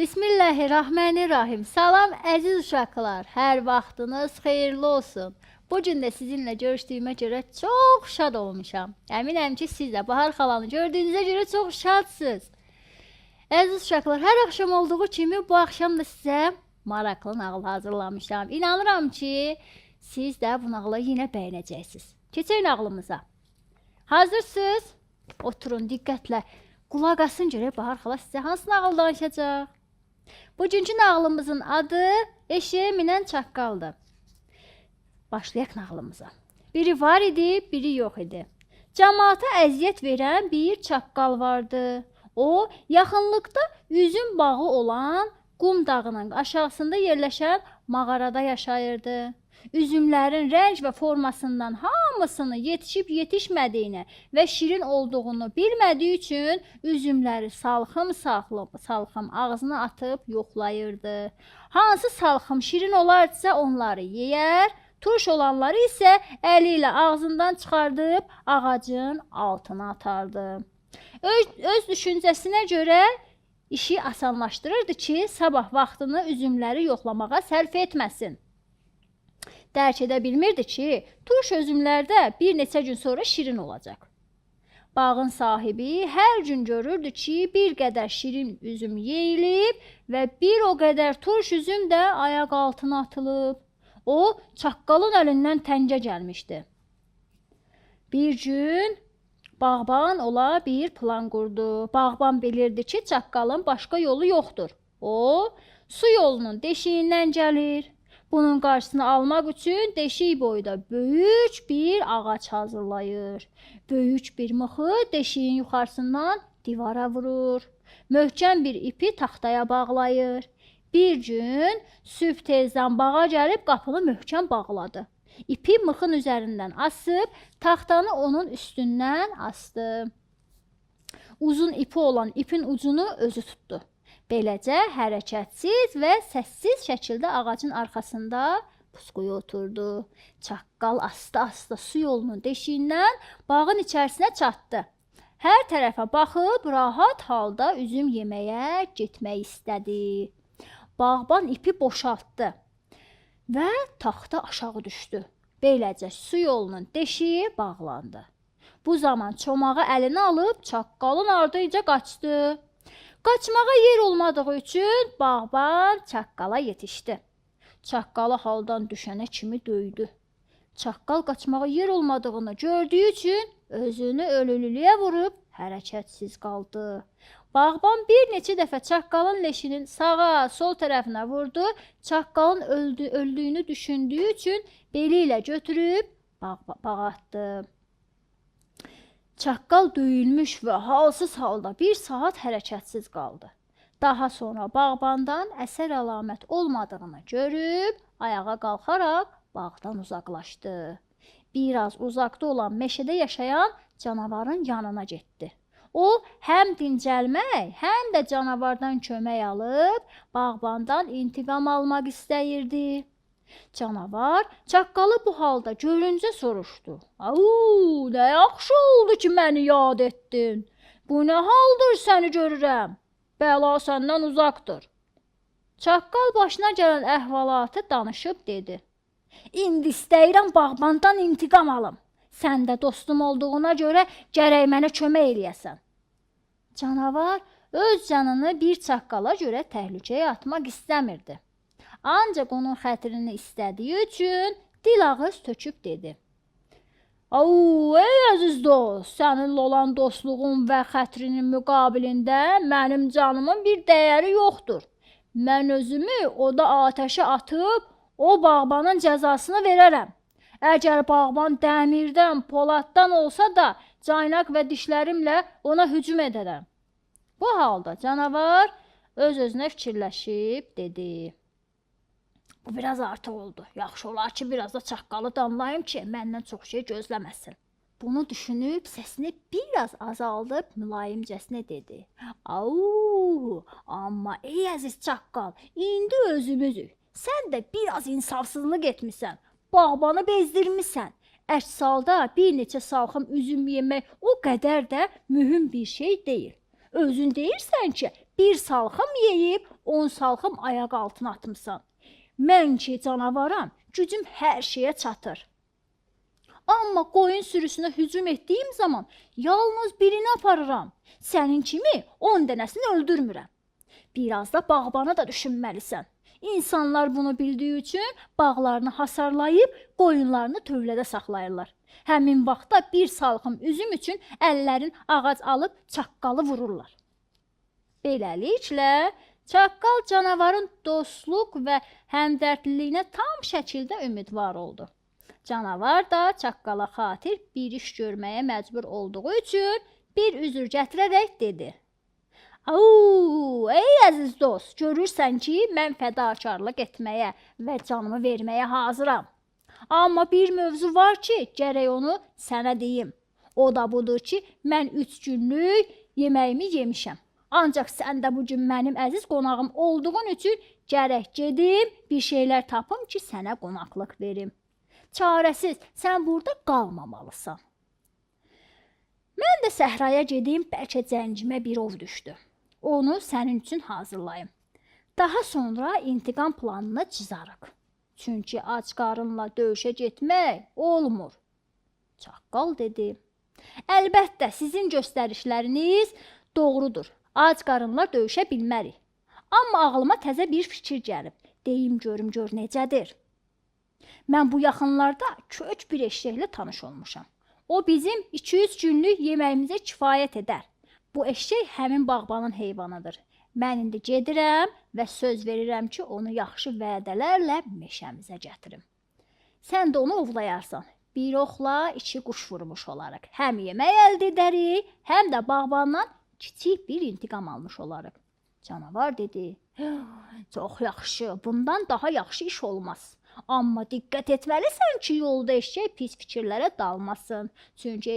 Bismillahirrahmanirrahim. Salam əziz uşaqlar. Hər vaxtınız xeyirli olsun. Bu gün də sizinlə görüşdüyümə görə çox şad olmuşam. Əminəm ki, siz də Bahar xalanı gördüyünüzə görə çox şadsınız. Əziz uşaqlar, hər axşam olduğu kimi bu axşam da sizə maraqlı nağıl hazırlamışam. İnanıram ki, siz də bu nağılı yenə bəyənəcəksiniz. Keçək nağılımıza. Hazırsınız? Oturun diqqətlə. Qulaq asın görək Bahar xala sizə hansı nağıl danışacaq. Bugünkü nağılımızın adı Eşeğe Minən Çaqqaldır. Başlayaq nağılımıza. Biri var idi, biri yox idi. Camaata əziyyət verən bir çaqqal vardı. O, yaxınlıqda üzüm bağı olan qum dağının aşağısında yerləşən mağarada yaşayırdı. Üzümlərin rəng və formasından hamısını yetişib yetişmədiyini və şirin olduğunu bilmədiyi üçün üzümləri salxım salxım ağzına atıb yoxlayırdı. Hansı salxım şirin olardısa onları yeyər, turş olanları isə əli ilə ağzından çıxardıb ağacın altına atardı. Öz düşüncəsinə görə işi asanlaşdırırdı ki, sabah vaxtını üzümləri yoxlamağa sərf etməsin. Dərk edə bilmirdi ki, turş üzümlərdə bir neçə gün sonra şirin olacaq. Bağın sahibi hər gün görürdü ki, bir qədər şirin üzüm yeyilib və bir o qədər turş üzüm də ayaq altına atılıb. O, çaqqalın əlindən təngə gəlmişdi. Bir gün bağban ola bir plan qurdu. Bağban bilirdi ki, çaqqalın başqa yolu yoxdur. O, su yolunun deşiyindən gəlir. Bunun qarşısını almaq üçün deşik boyda böyük bir ağac hazırlayır. Böyük bir mıxı deşiyin yuxarısından divara vurur. Möhkəm bir ipi taxtaya bağlayır. Bir gün sübh tezdən bağa gəlib qapını möhkəm bağladı. İpi mıxın üzərindən asıb, taxtanı onun üstündən asdı. Uzun ipi olan ipin ucunu özü tutdu. Beləcə hərəkətsiz və səssiz şəkildə ağacın arxasında pusquya oturdu. Çaqqal asta-asta su yolunun deşiyindən bağın içərisinə çatdı. Hər tərəfə baxıb rahat halda üzüm yeməyə getmək istədi. Bağban ipi boşaltdı və taxta aşağı düşdü. Beləcə su yolunun deşiyi bağlandı. Bu zaman çomağı əlinə alıb çaqqalın ardınca qaçdı. Qaçmağa yer olmadığı üçün bağban çaqqala yetişdi. Çaqqalı haldan düşənə kimi döydü. Çaqqal qaçmağa yer olmadığını gördüyü üçün özünü ölülüyə vurub hərəkətsiz qaldı. Bağban bir neçə dəfə çaqqalın leşinin sağa, sol tərəfinə vurdu. Çaqqalın öldüyünü düşündüyü üçün beli ilə götürüb bağa atdı. Çaqqal döyülmüş və halsız halda bir saat hərəkətsiz qaldı. Daha sonra bağbandan əsər əlamət olmadığını görüb ayağa qalxaraq bağdan uzaqlaşdı. Biraz uzaqda olan meşədə yaşayan canavarın yanına getdi. O, həm dincəlmək, həm də canavardan kömək alıb bağbandan intiqam almaq istəyirdi. Canavar çaqqalı bu halda görüncə soruşdu. Au, nə yaxşı oldu ki, məni yad etdin. Bu nə haldır səni görürəm. Bəla səndən uzaqdır. Çaqqal başına gələn əhvalatı danışıb dedi. İndi istəyirəm bağbandan intiqam alım. Sən də dostum olduğuna görə gərək mənə kömək eləyəsən. Canavar öz canını bir çaqqala görə təhlükəyə atmaq istəmirdi. Ancaq onun xətrini istədiyi üçün dil ağız töküb dedi. Au, ey əziz dost, səninlə olan dostluğun və xətrinin müqabilində mənim canımın bir dəyəri yoxdur. Mən özümü oda atəşə atıb o bağbanın cəzasını verərəm. Əgər bağban dəmirdən, poladdan olsa da caynaq və dişlərimlə ona hücum edərəm. Bu halda canavar öz-özünə fikirləşib dedi. Bu biraz artıq oldu. Yaxşı olar ki, biraz da çaqqalı danlayım ki, məndən çox şey gözləməsin. Bunu düşünüb səsini biraz azaldıb mülayimcəsinə dedi. Au, amma ey əziz çaqqal, indi özümüzük. Sən də biraz insafsızlıq etmisən. Bağbanı bezdirmisən. Əks halda bir neçə salxım üzüm yemək o qədər də mühüm bir şey deyil. Özün deyirsən ki, bir salxım yeyib 10 salxım ayaq altına atmısan. Mən ki canavaram, gücüm hər şeyə çatır. Amma qoyun sürüsünə hücum etdiyim zaman yalnız birini aparıram. Sənin kimi 10 dənəsini öldürmürəm. Biraz da bağbanı da düşünməlisən. İnsanlar bunu bildiyi üçün bağlarını hasarlayıb qoyunlarını tövlədə saxlayırlar. Həmin vaxtda bir salxım üzüm üçün əllərin ağac alıb çaqqalı vururlar. Beləliklə, çaqqal canavarın dostluq və həmdərdliliyinə tam şəkildə ümidvar oldu. Canavar da çaqqala xatir bir iş görməyə məcbur olduğu üçün bir üzür gətirərək dedi. Au, ey əziz dost, görürsən ki, mən fədakarlıq etməyə və canımı verməyə hazıram. Amma bir mövzu var ki, gərək onu sənə deyim. O da budur ki, mən 3 günlük yeməyimi yemişəm. Ancaq sən də bu gün mənim əziz qonağım olduğun üçün gərək gedim, bir şeylər tapım ki, sənə qonaqlıq verim. Çarəsiz, sən burada qalmamalısan. Mən də səhraya gedim, bəlkə cəngimə bir ov düşdü. Onu sənin üçün hazırlayım. Daha sonra intiqam planını cızarıq. Çünki ac qarınla döyüşə getmək olmur. Çaqqal dedi. Əlbəttə, sizin göstərişləriniz doğrudur. Ac qarınla döyüşə bilmərik. Amma ağlıma təzə bir fikir gəlib. Deyim görüm gör necədir. Mən bu yaxınlarda kök bir eşşəklə tanış olmuşam. O bizim 2-3 günlük yeməyimizə kifayət edər. Bu eşşək həmin bağbanın heyvanıdır. Mən indi gedirəm və söz verirəm ki, onu yaxşı vədələrlə meşəmizə gətirim. Sən də onu ovlayarsan. Bir oxla 2 quş vurmuş olarıq. Həm yemək əldə edərik, həm də bağbandan kiçik bir intiqam almış olarıq. Canavar dedi, çox yaxşı, bundan daha yaxşı iş olmaz. Amma diqqət etməlisən ki, yolda eşşək pis fikirlərə dalmasın. Çünki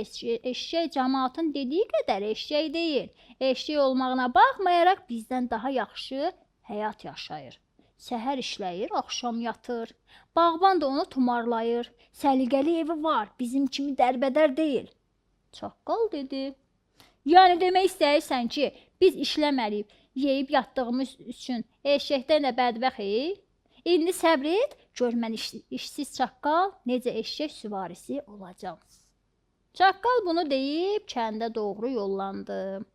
eşşək camaatın dediyi qədər eşşək deyil. Eşşək olmağına baxmayaraq bizdən daha yaxşı həyat yaşayır. Səhər işləyir, axşam yatır. Bağban da onu tumarlayır. Səliqəli evi var, bizim kimi dərbədər deyil. Çaqqal dedi. Yəni demək istəyirsən ki, biz işləməliyik, yeyib yatdığımız üçün eşşəkdən də bədbəxik? İndi səbr et, gör mən işsiz çaqqal necə eşşək süvarisi olacam. Çaqqal bunu deyib kəndə doğru yollandı.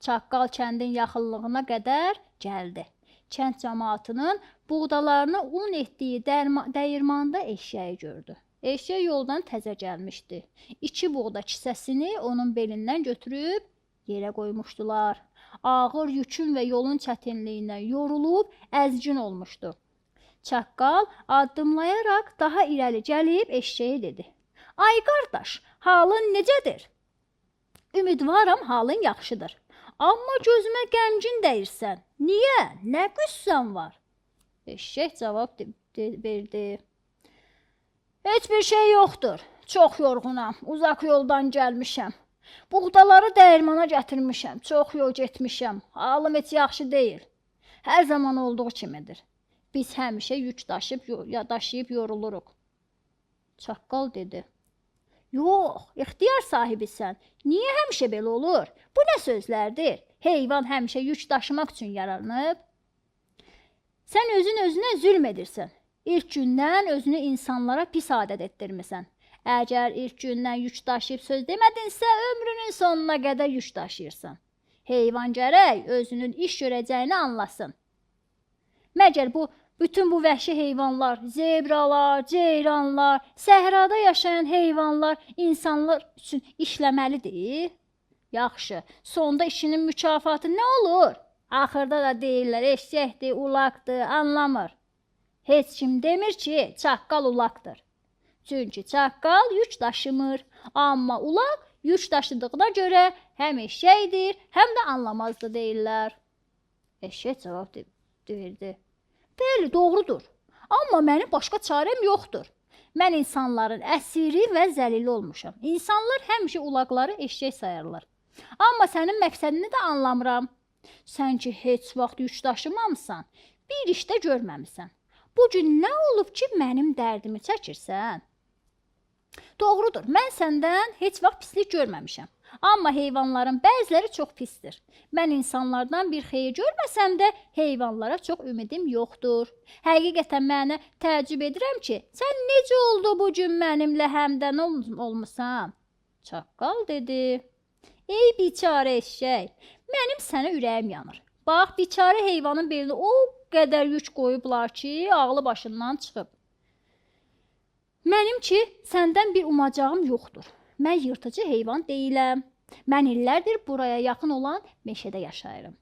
Çaqqal kəndin yaxınlığına qədər gəldi. Kənd camaatının buğdalarını un etdiyi dəyirmanda eşşəyi gördü. Eşşək yoldan təzə gəlmişdi. 2 buğda kisəsini onun belindən götürüb yerə qoymuşdular. Ağır yükün və yolun çətinliyindən yorulub əzgin olmuşdu. Çaqqal addımlayaraq daha irəli gəlib eşşəyə dedi. Ay qardaş, halın necədir? Ümidvaram halın yaxşıdır. Amma gözümə qəmgin dəyirsən. Niyə? Nə qüssən var? Eşşək cavab verdi. Heç bir şey yoxdur. Çox yorğunam. Uzaq yoldan gəlmişəm. Buğdaları dəyirmana gətirmişəm. Çox yol getmişəm. Halım heç yaxşı deyil. Hər zaman olduğu kimidir. Biz həmişə yük daşıyıb yoruluruq. Çaqqal dedi. Yox, ixtiyar sahibisən. Niyə həmişə belə olur? Bu nə sözlərdir? Heyvan həmişə yük daşımaq üçün yaranıb. Sən özün özünə zülm edirsən. İlk gündən özünü insanlara pis adət etdirmisən. Əgər ilk gündən yük daşıyıb söz demədinsə, ömrünün sonuna qədər yük daşıyırsan. Heyvan gərək özünün iş görəcəyini anlasın. Məgər bütün bu vəhşi heyvanlar, zebralar, ceyranlar, səhrada yaşayan heyvanlar insanlar üçün işləməlidir? Yaxşı, sonda işinin mükafatı nə olur? Axırda da deyirlər, eşşəkdir, ulaqdır, anlamır. Heç kim demir ki, çaqqal ulaqdır. Çünki çaqqal yük daşımır. Amma ulaq yük daşıdığına görə həm eşşəkdir, həm də anlamazdı deyirlər. Eşşək cavab verdi. Bəli, doğrudur. Amma mənim başqa çarəm yoxdur. Mən insanların əsiri və zəlili olmuşam. İnsanlar həmişə ulaqları eşşək sayarlar. Amma sənin məqsədini də anlamıram. Sən ki heç vaxt yük daşımamısan, bir iş də görməmisən. Bu gün nə olub ki, mənim dərdimi çəkirsən? Doğrudur, mən səndən heç vaxt pislik görməmişəm. Amma heyvanların bəziləri çox pisdir. Mən insanlardan bir xeyir görməsəm də heyvanlara çox ümidim yoxdur. Həqiqətən mənə təəccüb edirəm ki, sən necə oldu bu gün mənimlə həmdən olmusan? Çaqqal dedi. Ey biçarə eşşək, mənim sənə ürəyim yanır. Bax, biçarə heyvanın belinə o qədər yük qoyublar ki, ağlı başından çıxıb. Mənim ki, səndən bir umacağım yoxdur. Mən yırtıcı heyvan deyiləm. Mən illərdir buraya yaxın olan meşədə yaşayıram.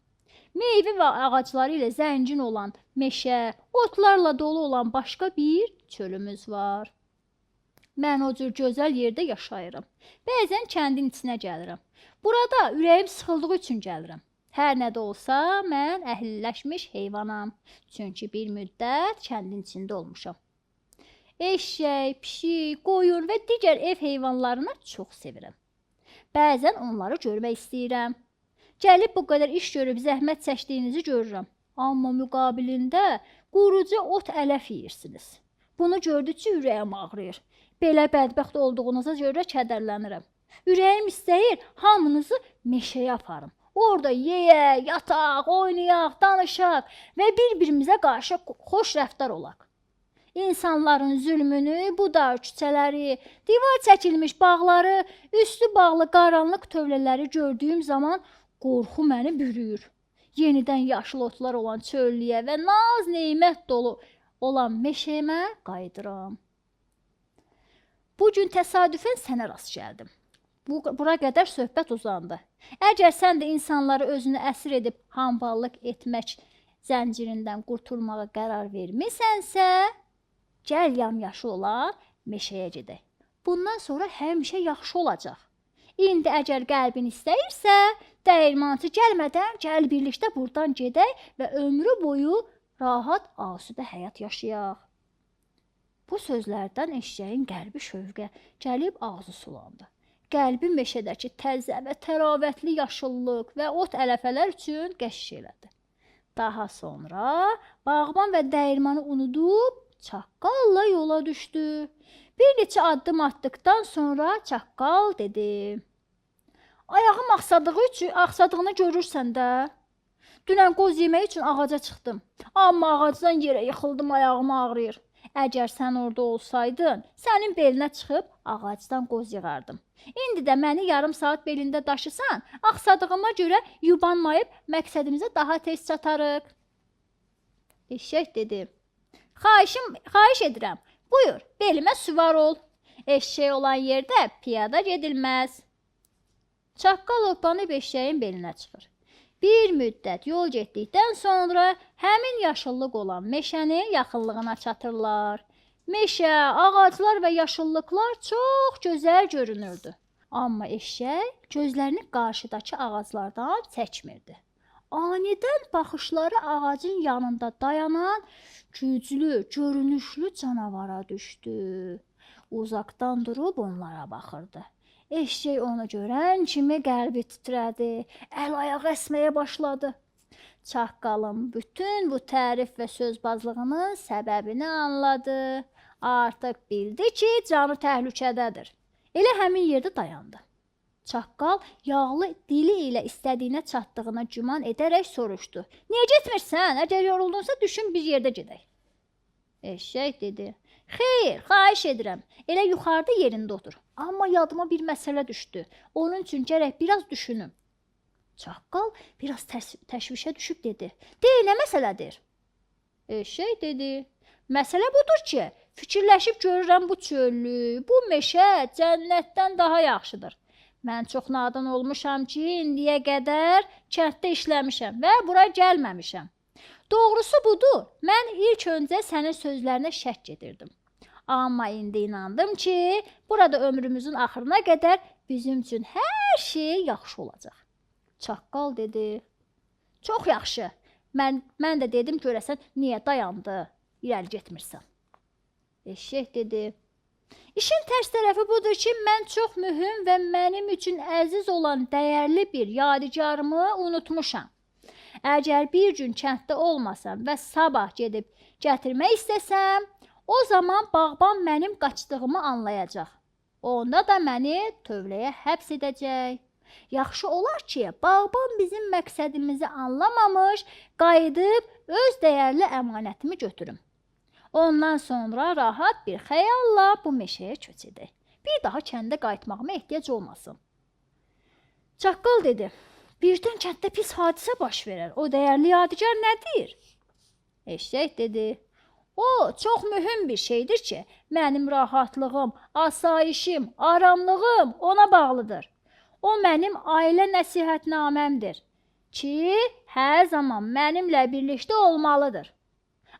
Meyvə və ağacları ilə zəngin olan meşə, otlarla dolu olan başqa bir çölümüz var. Mən o cür gözəl yerdə yaşayıram. Bəzən kəndin içinə gəlirəm. Burada ürəyim sıxıldığı üçün gəlirəm. Hər nə də olsa, mən əhliləşmiş heyvanam. Çünki bir müddət kəndin içində olmuşam. Eşşək, pişik, qoyun və digər ev heyvanlarını çox sevirəm. Bəzən onları görmək istəyirəm. Gəlib bu qədər iş görüb zəhmət çəkdiyinizi görürəm. Amma müqabilində quruca ot ələf yeyirsiniz. Bunu gördükcə ürəyim ağrıyır. Belə bədbəxt olduğunuza görə kədərlənirəm. Ürəyim istəyir hamınızı meşəyə aparım. Orada yeyək, yataq, oynayaq, danışaq və bir-birimizə qarşı xoş rəftar olaq. İnsanların zülmünü, bu dar küçələri, divar çəkilmiş bağları, üstü bağlı qaranlıq tövlələri gördüyüm zaman qorxu məni bürüyür. Yenidən yaşıl otlar olan çöllüyə və naz neymət dolu olan meşəmə qayıdıram. Bu gün təsadüfən sənə rast gəldim. Bura qədər söhbət uzandı. Əgər sən də insanları özünü əsir edib hamballıq etmək zəncirindən qurtulmağa qərar vermisənsə, gəl yamyaşı olan meşəyə gedək. Bundan sonra həmişə yaxşı olacaq. İndi əgər qəlbin istəyirsə, dəyirmançı gəlmədən gəl birlikdə buradan gedək və ömrü boyu rahat, asudə həyat yaşayaq. Bu sözlərdən eşşəyin qəlbi şövqə gəlib ağzı sulandı. Qəlbi meşədəki təzə və təravətli yaşıllıq və ot ələfələr üçün qəşş elədi. Daha sonra bağban və dəyirmanı unudub çaqqalla yola düşdü. Bir neçə addım atdıqdan sonra çaqqal dedi. Ayağım axsadığını görürsən də. Dünən qoz yemək üçün ağaca çıxdım. Amma ağacdan yerə yıxıldım, ayağım ağrıyır. Əgər sən orada olsaydın, sənin belinə çıxıb ağacdan qoz yığardım. İndi də məni yarım saat belində daşısan, axsadığıma görə yubanmayıb məqsədimizə daha tez çatarıq. Eşşək dedi. Xahiş edirəm, buyur, belimə süvar ol. Eşşək olan yerdə piyada gedilməz. Çaqqal hoppanıb eşşəyin belinə çıxır. Bir müddət yol getdikdən sonra həmin yaşıllıq olan meşənin yaxınlığına çatırlar. Meşə, ağaclar və yaşıllıqlar çox gözəl görünürdü. Amma eşşək gözlərini qarşıdakı ağaclardan çəkmirdi. Anidən baxışları ağacın yanında dayanan güclü, görünüşlü canavara düşdü. Uzaqdan durub onlara baxırdı. Eşşək onu görən kimi qəlbi titrədi, əl-ayağı əsməyə başladı. Çaqqalın bütün bu tərif və sözbazlığının səbəbini anladı. Artıq bildi ki, canı təhlükədədir. Elə həmin yerdə dayandı. Çaqqal yağlı dili ilə istədiyinə çatdığına güman edərək soruşdu. Niyə getmirsən? Əgər yoruldunsa düşün bir yerdə gedək. Eşşək dedi. Xeyr, xahiş edirəm. Elə yuxarıda yerində otur. Amma yadıma bir məsələ düşdü. Onun üçün gərək biraz düşünüm. Çaqqal biraz təşvişə düşüb dedi. De, nə məsələdir? Eşşək dedi. Məsələ budur ki, fikirləşib görürəm bu çöllü, bu meşə cənnətdən daha yaxşıdır. Mən çox nadan olmuşam ki, indiyə qədər kənddə işləmişəm və bura gəlməmişəm. Doğrusu budur, mən ilk öncə sənin sözlərinə şəkk edirdim. Amma indi inandım ki, burada ömrümüzün axırına qədər bizim üçün hər şey yaxşı olacaq. Çaqqal dedi. Çox yaxşı. Mən də dedim görəsən niyə dayandı? İrəli getmirsən. Eşşək dedi. İşin tərs tərəfi budur ki, mən çox mühüm və mənim üçün əziz olan dəyərli bir yadigarımı unutmuşam. Əgər bir gün kənddə olmasam və sabah gedib gətirmək istəsəm, o zaman bağban mənim qaçdığımı anlayacaq. Onda da məni tövləyə həbs edəcək. Yaxşı olar ki, bağban bizim məqsədimizi anlamamış, qayıdıb öz dəyərli əmanətimi götürüm. Ondan sonra rahat bir xəyalla bu meşəyə köç edək. Bir daha kəndə qayıtmağıma ehtiyac olmasın. Çaqqal dedi, birdən kənddə pis hadisə baş verər. O dəyərli yadigar nədir? Eşşək dedi, o çox mühüm bir şeydir ki, mənim rahatlığım, asayişim, aramlığım ona bağlıdır. O mənim ailə nəsihətnaməmdir ki, hər zaman mənimlə birlikdə olmalıdır.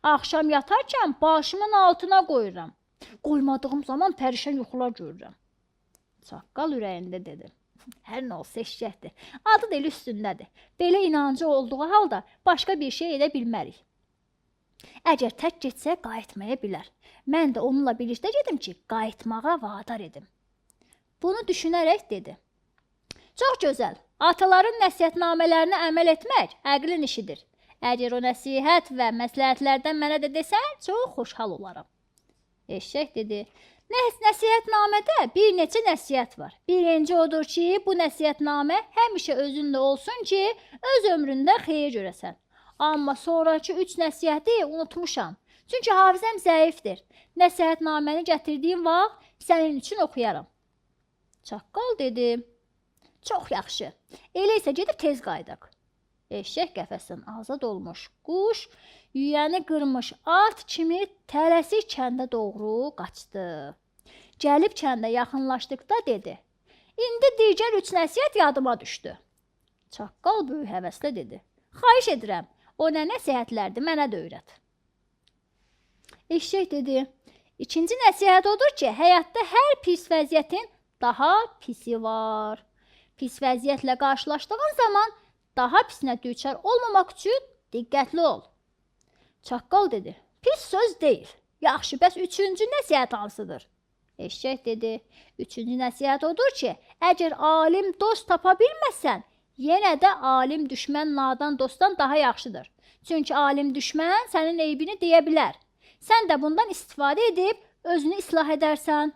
Axşam yatarkən başımın altına qoyuram. Qoymadığım zaman pərişan yuxular görürəm. Çaqqal ürəyində dedi. Hər nə olsa eşşəkdir. Adı da elə üstündədir. Belə inancı olduğu halda başqa bir şey edə bilmərik. Əgər tək getsə qayıtmaya bilər. Mən də onunla birlikdə gedim ki, qayıtmağa vadar edim. Bunu düşünərək dedi. Çox gözəl. Ataların nəsihətnamələrinə əməl etmək əqlin işidir. Əgər o nəsihət və məsləhətlərdən mənə də desən, çox xoşhal olaram. Eşşək dedi. Nəsihətnamədə bir neçə nəsihət var. Birinci odur ki, bu nəsihətnamə həmişə özünlə olsun ki, öz ömründə xeyir görəsən. Amma sonrakı 3 nəsihəti unutmuşam. Çünki hafizəm zəifdir. Nəsihətnaməni gətirdiyim vaxt sənin üçün oxuyaram. Çaqqal dedi. Çox yaxşı. Elə isə gedib tez qayıdaq. Eşşək qəfəsdən azad olmuş quş, yüyəni qırmış at kimi tələsik kəndə doğru qaçdı. Gəlib kəndə yaxınlaşdıqda dedi. İndi digər 3 nəsihət yadıma düşdü. Çaqqal böyük həvəslə dedi. Xahiş edirəm, o nə nəsihətlərdir, mənə də öyrət. Eşşək dedi. İkinci nəsihət odur ki, həyatda hər pis vəziyyətin daha pisi var. Pis vəziyyətlə qarşılaşdığın zaman daha pisinə düçar olmamaq üçün diqqətli ol. Çaqqal dedi. Pis söz deyil. Yaxşı, bəs üçüncü nəsihət hansıdır? Eşşək dedi. Üçüncü nəsihət odur ki, əgər alim dost tapa bilməsən, yenə də alim düşmən nadan dostdan daha yaxşıdır. Çünki alim düşmən sənin eybini deyə bilər. Sən də bundan istifadə edib özünü islah edərsən.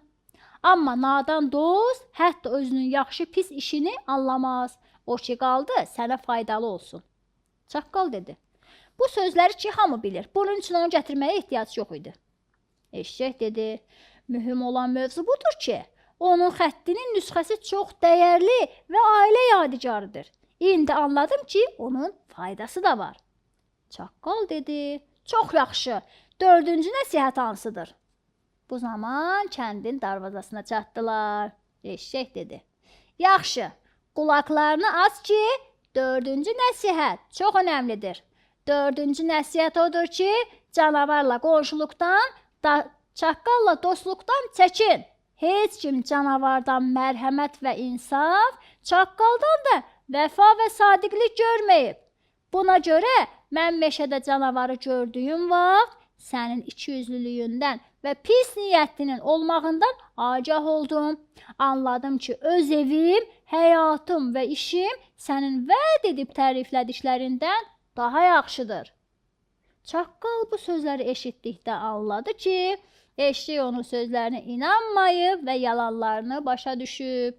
Amma nadan dost hətta özünün yaxşı pis işini anlamaz. O ki qaldı, sənə faydalı olsun. Çaqqal dedi. Bu sözləri ki, hamı bilir. Bunun üçün onu gətirməyə ehtiyac yox idi. Eşşək dedi. Mühüm olan mövzu budur ki, onun xəttinin nüsxəsi çox dəyərli və ailə yadigarıdır. İndi anladım ki, onun faydası da var. Çaqqal dedi. Çox yaxşı. Dördüncü nəsihət hansıdır? Bu zaman kəndin darvazasına çatdılar. Eşşək dedi. Yaxşı. Qulaqlarını aç ki, dördüncü nəsihət çox önəmlidir. Dördüncü nəsihət odur ki, canavarla qonşuluqdan, çaqqalla dostluqdan çəkin. Heç kim canavardan mərhəmət və insaf, çaqqaldan da vəfa və sadiqlik görməyib. Buna görə mən meşədə canavarı gördüyüm vaxt sənin ikiyüzlülüyündən və pis niyyətinin olmağından agah oldum. Anladım ki, öz evim, həyatım və işim sənin vəd edib təriflədiklərindən daha yaxşıdır. Çaqqal bu sözləri eşitdikdə anladı ki, eşşək onun sözlərinə inanmayıb və yalanlarını başa düşüb.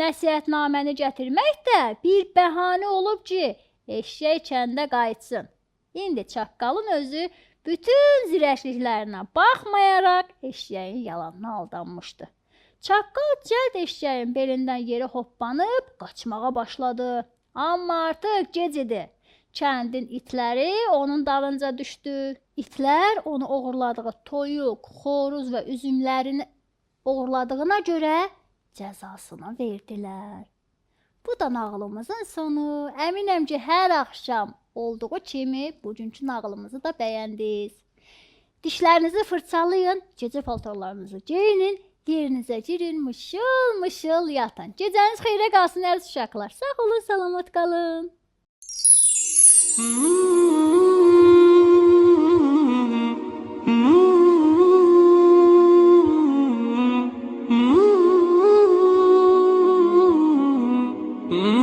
Nəsihətnaməni gətirmək də bir bəhanə olub ki, eşşək kəndə qayıtsın. İndi çaqqalın özü bütün zirəkliklərinə baxmayaraq eşşəyin yalanına aldanmışdı. Çaqqal cəld eşşəyin belindən yerə hoppanıb qaçmağa başladı. Amma artıq gec idi. Kəndin itləri onun dalınca düşdü. İtlər onu oğurladığı toyuq, xoruz və üzümlərini oğurladığına görə cəzasını verdilər. Bu da nağılımızın sonu. Əminəm ki, hər axşam olduğu kimi bugünkü nağılımızı da bəyəndiniz. Dişlərinizi fırçalayın, gecə paltarlarınızı geyinin, yerinizə girin, mışıl mışıl yatın. Gecəniz xeyrə qalsın əziz uşaqlar. Sağ olun, salamat qalın. Mm.